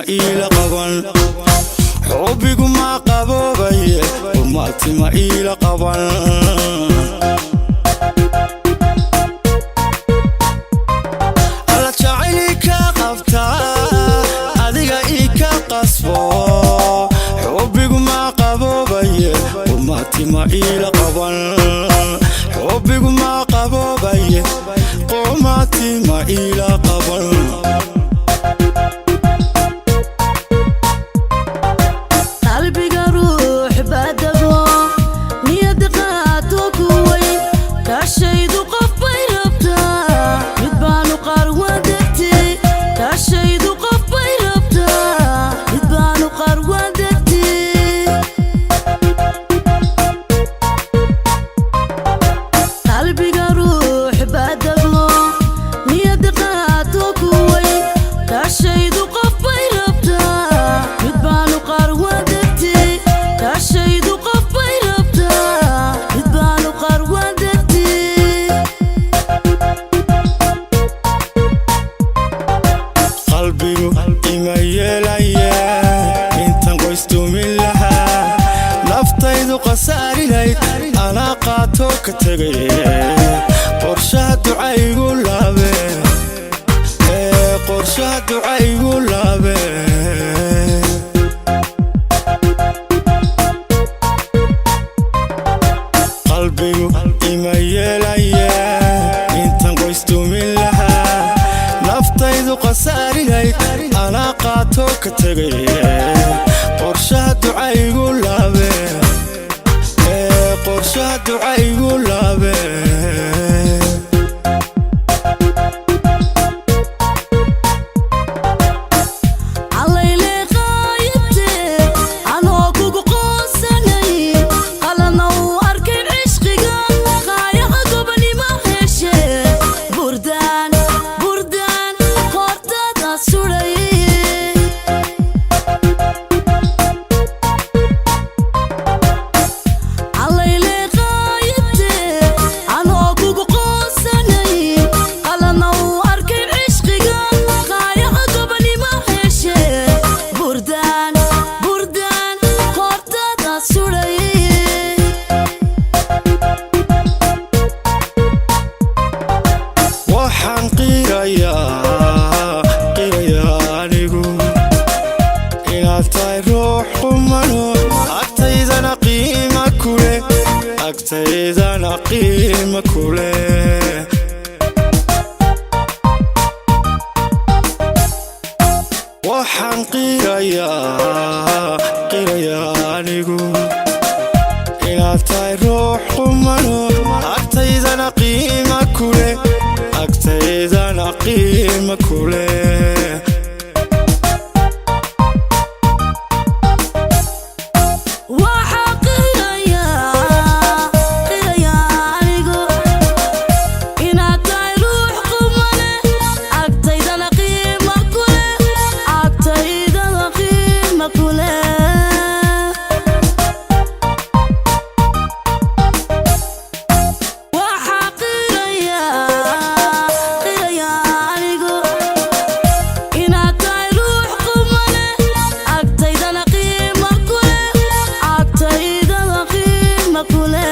Ila qaban xubbigu ma qaboobaye, qumaatima iila qaban. Alla jacayli ka qabtaa, adiga ii ka qasbo, xubbigu ma qaboobaye, qumaatima iila qaban. Xubbigu ma qaboobaye, qumaatima iila qaban. Qalbiga ruux badago, niyad qaato kuway kaashaydu, qof bay rabtaa, mid baanu qaar wadagtay. Kaashaydu qof bay rabtaa, mid baanu qaar wadagtay. Qalbiga ruux badago, niyad qaato kuway kaashaydu, qof bay rabtaa, mid baanu qaar wadagtay. Kaashaydu qof bay rabtaa, mid baanu qaar wadagtay. Qalbigu ima yeelaya intan qoystumin lahaa, naftaydu khasaarinayd, anaa qaato ka tegay. Qorshaha ducaygu laabe, ee qorshaha ducaygu laabe. Qalbigu ima yeelaya intan qoystumin lahaa, naftaydu khasaarinayd, anaa qaato ka tegay. Qorshaha ducaygu laabe, ee qorshaha ducaygu laabe. Allayle qaayibte, anoo kugu qoonsanay, qalana uu arkay cishqiga, qaayaha gobonimo heshe, burdaan burdaan hortada suray. Allayle qaayibte, anoo kugu qoonsanay, qalana uu arkay cishqiga, qaayaha gobonimo heshe, burdaan burdaan hortada suray. Waxaan qirayaa, qirayaa anigu inaad tahay ruux qumano, agtaydana qiima kule, agtaydana qiima kule. Waxaan qirayaa, qirayaa anigu inaad tahay ruux qumano, agtaydana qiima kule, agtaydana qiima kule. Waxaa qirayaa, qirayaa anigu inaad tahay ruux qumane, agtaydana qiima kule, agtaydana qiima kule. Waxaa qirayaa, qirayaa anigu inaad tahay ruux qumane, agtaydana qiima kule, agtaydana qiima kule.